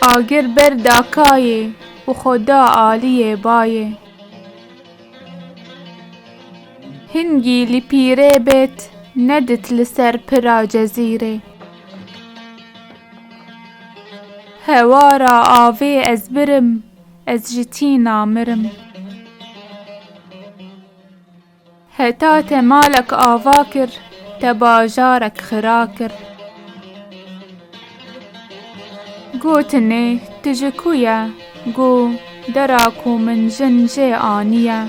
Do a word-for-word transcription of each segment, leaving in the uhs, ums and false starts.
Agir ber da kayê û xwe da aliyê bayê. Hingî li pîrê bêt, nedit li ser pira cezîrê. Hewara avê ez birim, ez ji tîna mirim. Heta te malek ava kir, te bajarek xira kir. Gotinê, tu ji ku ye? Got, dera ku min jin jê aniye.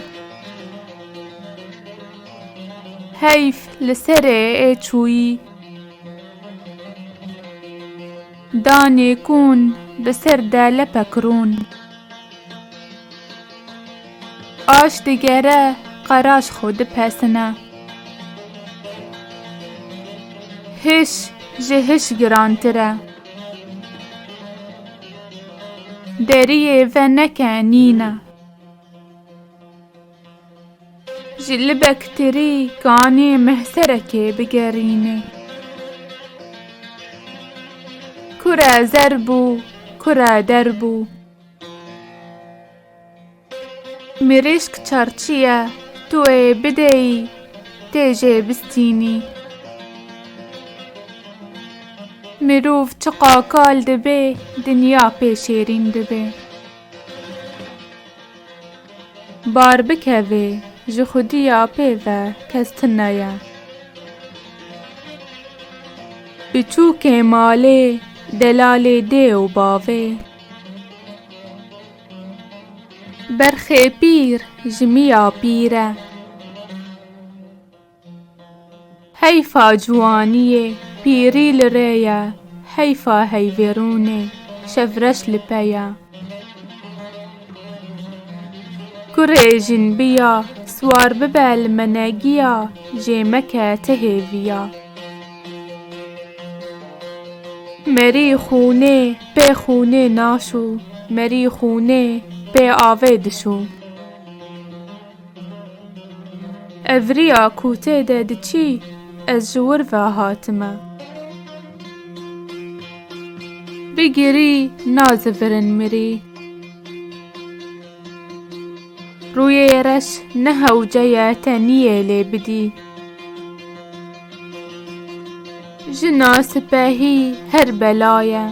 Heyf li serê ê çûyî. Danê kûn bi ser de lepek rûn. Aş digere, qeraş xwe dipesine. Hiş ji hiş girantir e. Deriyê veneke nîne. Ji libek tirî kanê mehserekê bigerîne. Kure zer bû, kure der bû. Mirîşk çarçî ye, tu ê bideyî, tê jê bistînî. Mirov çiqa kal dibe, dinya pê şêrîn dibe. Bar bikevê, ji xwediya pê ve kes tune ye. Biçûkê malê, delalê dê û bavê. Berxê pîr ji miya pîr e. Heyfa ciwaniyê, pîrî li rê ye, heyfa heyvêrûnê, şevreş li pe ye. Kurê jinbiya, siwar bibe li menegiya, jê meke ti hêviya. Merî xûnê, pê xûnê naşû, merî xûnê, pê avê dişû. Evriya ku tê de diçî, ez ji wir ve hatime. Bigirî, nazivirin mirî. Rûyê reş ne hewce ye te niyê lê bidî. Jina sipehî her bela ye.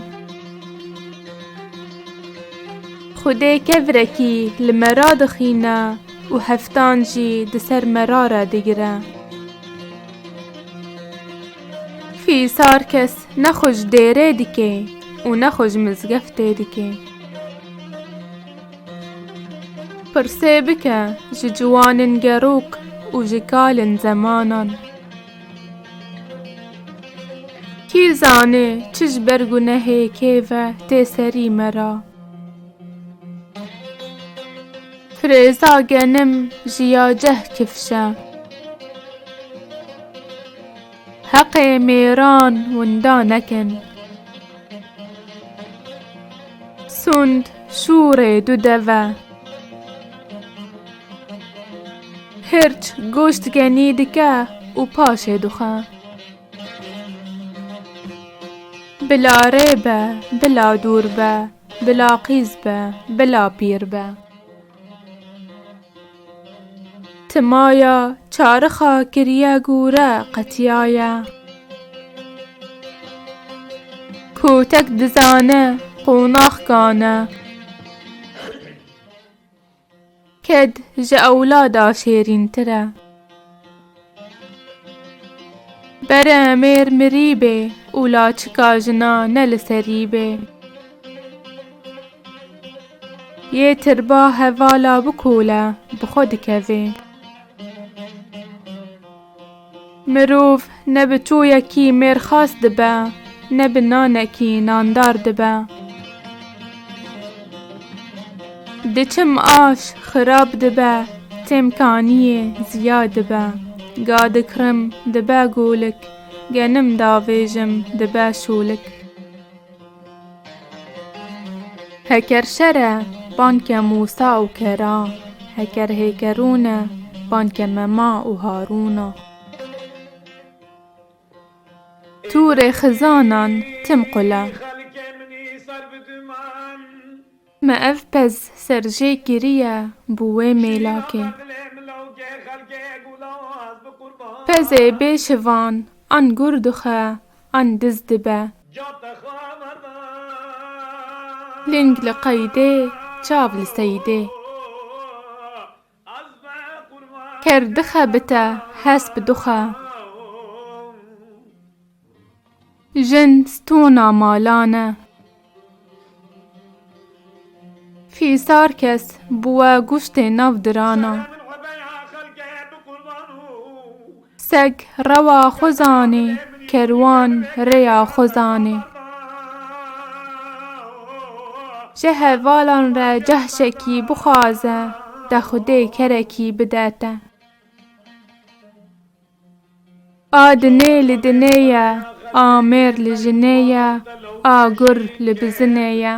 Xwedê kevrekî li me radixîne û heftan jî di ser me rare digire. Fîsar kes ne xwe ji dêrê dike û ne xwe ji mizgeftê dike. Pirsê bike ji ciwanên gerok û ji kalên zemanan. Kî zanê çi ji ber gunehê kê ve tê serî me ra. Firêza genim ji ya ceh kifşe. Heqê mêran winda nekin. Sund şûrê du deve. Hirç goşt genî dike û paşê duxe. Bila rê be, bila dûr be, bila qîz be, bila pîr be. Timaya çarixa kiriye gûre qetiyaye. Kotek dizane qonax kane. Ked ji ewlada şêrîntir e. Bere mêr mirî bê û laçika jina ne li serî bê. Yê tirba hevala bikole, bi xwe dikeve. Mirov ne bi çoyekî mêrxas dibe, ne bi nanekî nandar dibe. Diçim aş xirab dibe, têm kaniyê ziya dibe. Ga dikirim dibe golik, genim davêjim dibe şolik. Heker şer e, banke Mûsa û Kera, heker hêkerûn e, banke Mema û Harûna. Tûrê xizanan tim qul e. Me ev pez serjê kiriye bo wê mêlakê. Pezê bê şivan an gur dixe an diz dibe. Ling li qeydê, çav li seydê. Ker dixebite, hesp duxe. Jin stûna malan e. Fîsar kes bi we guştê nav dirana. Seg rewa xwe zanê, kerwan rêya xwe zanê. Ji hevalan re cehşekî bixwaze, de Xwedê kerekî bide te. A dinê li dinê ye, a mêr li jinê ye, a gur li bizinê ye.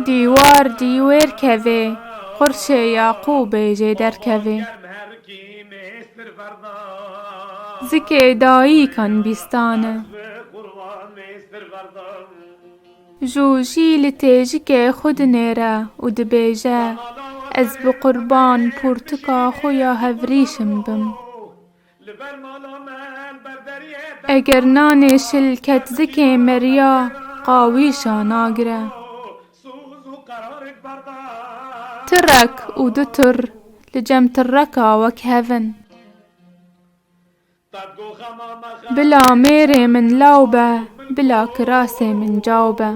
Dîwar dîwêr kevê, qurşê Yaqûbê jê derkevê. Zikê dayîkan bîstan e. Jûjî li têjikê xwe dinêre û dibêje, ez bi qurban pûrtika xwe ya hevrîşim bim. Eger nanê şilket zikê meriya qawîşa nagire. Tirek û du tir li cem tireka wek hev in. Bila mêrê min law be, bila kirasê min caw be.